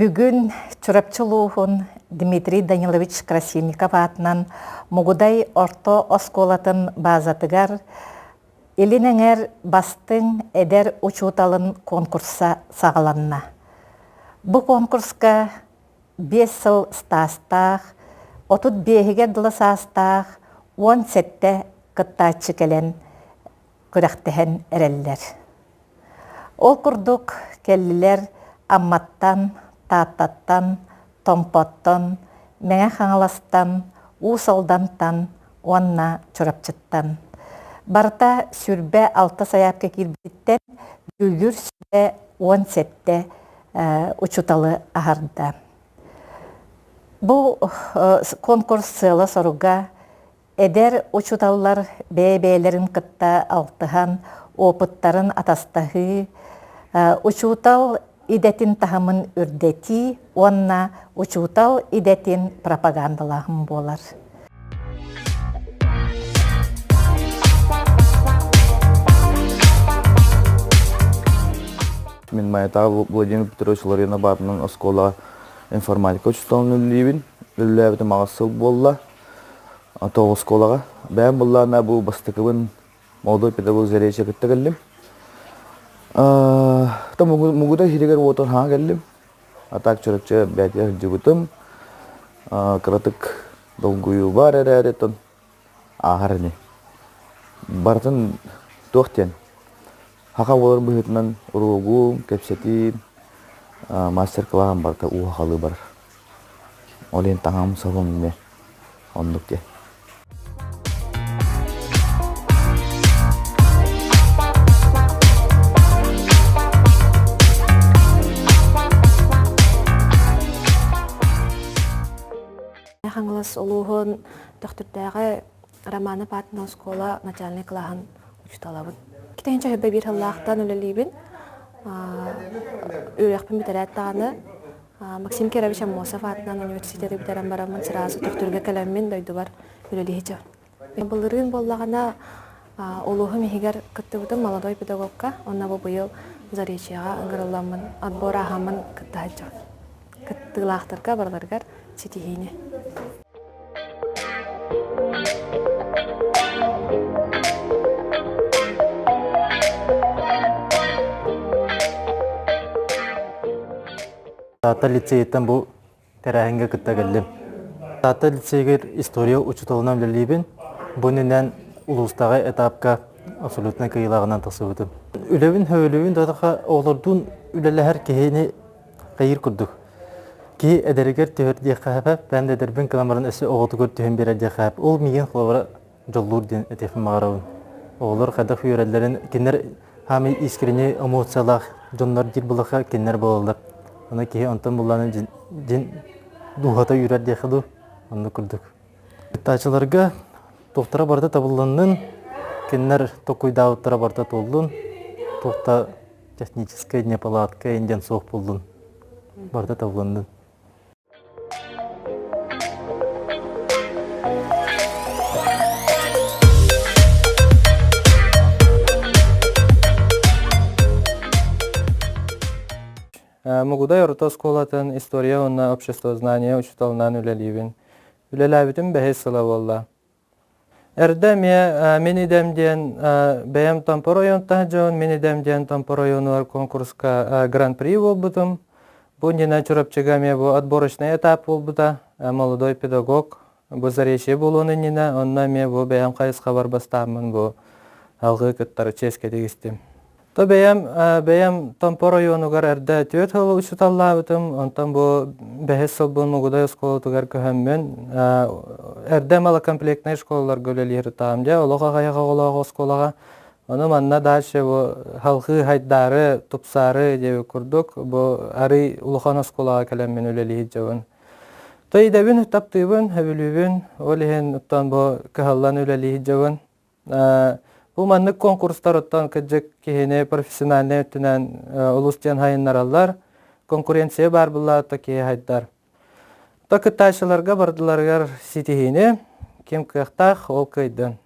Бүгүн Чурапчы улууһун Дмитрий Данилович Красильников аатынан Мугудай орто оскуолатын баазатыгар Илин эҥэр бастыҥ эдэр учууталын конкурса саҕаланна. Бу конкурска 5 сыл стаастаах, 35-гэр дылы саастаах 17 кыттааччы кэлэн күрэхтэһэн эрэллэр. Ол курдук кэллилэр Амматтан, Тааттаттан, Томпоттон, Мэҥэ Хаҥаластан, Уус Алдантан уонна Чурапчыттан. Барыта 26 сайаапка киирбититтэн дьүүллүүр сүбэ 17 учууталы аһарда. Бу конкурс сыала-соруга Эдэр учууталлар бэйэ-бэйэлэрин кытта алтыһан, опыттарын атастаһыы, учуутал идэтин таһымын үрдэтии уонна учуутал идэтин пропагандалааһын буолар. Мин Майатаҕа Владимир Петрович Ларионов аатынан оскуолаҕа информатика учууталын үлэлиибин. Үлэлээбитим аҕыс сыл буолла. Тоҕус оскуолаҕа. Бэйэм былаана бу бастакыбын молодой педагог Заречья кытта кэллим. То Мугудай сиригэр уотун хаҥа кэллим. А так Чурапчы бэйэтигэр сылдьыбытым. Кыратык долгуйуу баар эрээри тон ааһар ини. Барытын туох диэн Хаха буолар быһыытынан уруогум, кэпсэтиим, мастер-кылааһым барыта уу хахалыы барар. Ол иһин таҥаһым сабым эмиэ оннук диэн. Хаҥалас улууһун Төхтүрдээҕи Романов аатынан оскуола начальнай кылааһын учууталабын. Китэһинчэ өһөбө биир сыллаахтан үлэлиибин. Үөрэхпин бүтэрээт даҕаны Максим Кирович Аммосов аатынан университеты бүтэрэн бараммын сразу Төхтүргэ кэлэммин дойдубар үлэлиһичэ. Былырыын буоллаҕына улууһум иһигэр кыттыбытым молодой педагогка, онно бу быйыл Заречьеҕа ыҥырылламмын отбор ааһаммын кыттаһычча. Кыттыылаахтарга барыларыгар ситиһиини. Таатта лицейиттэн бу тэрээһиҥҥэ кытта кэллим. Таатта лицейигэр история учууталынан үлэлиибин. Бу иннинэн улуустааҕы этапка абсолютно кыайыылааҕынан тахсыбытым. Үлэбин сөбүлүүбүн да оҕолордуун үлэлэһэр киһини хайыыр курдук. Киһи эдэригэр түһэр диэххэ сөп, бэйэм да эдэрбин гынан баран өссө оҕотугар түһэн биэрэр диэххэ сөп. Ол миигин холобура дьоллуур диэн этиэхпин баҕарабын. Оҕолор хайдах үөрэллэрин, кинилэр хаамый искренне эмоциялаах дьоннор диир булаха кинилэр буолаллар. Аны киһи онтон буллааны дьин, дьин дууһата үүрэр диэххэ дуу, оннук курдук. Кыттааччыларга туохтара барыта табылланнын, кинилэр токуйдаабыттара барыта туоллун, туохта техническай неполадка диэн суох буоллун, барыта табылланнын. Мугудай орто оскуолатын история уонна обществознание учууталынан үлэлиибин. Үлэлээбитим бэһис сыла буолла. Эрдэ эмиэ мин идэм диэн бэйэм Томпо оройуонтан дьон мин идэм диэн Томпо оройуонугар конкурска гран-при буолбутум. Бу иннинэ Чурапчыга эмиэ бу отборочный этап буолбута. Молодой педагог бу Заречье буолуон иннинэ онно эмиэ бу бэйэм хайысхабар бастааммын бу алгыы кыттар чиэскэ тигистим. То бэйэм бэйэм Томпо оройуонугар эрдэ түөрт сыл учууталлаабытым, онтон бу бэһис сылбын Мугудай оскуолатыгар көһөммүн эрдэ малокомплектнай школаларга үлэлиир ытаам дьэ олох аҕыйах оҕолоох оскуолаҕа ону манна дальше бу халҕыы хайдаары тупсаары диэбит курдук бу арый улахан оскуолаҕа кэлэммин үлэлиир дьабын то идэбин таптыыбын сөбүлүүбүн ол иһин оттон бу кыһаллан үлэлиир дьабын Бу маннык конкурстар оттон кырдьык киһини профессиональнай өттүнэн олус диэн хайыннараллар. Конкуренция баар буолла киһи хайдар. То кыттааччыларга бардыларыгар ситиһиини ким кыахтаах ол кыайдын.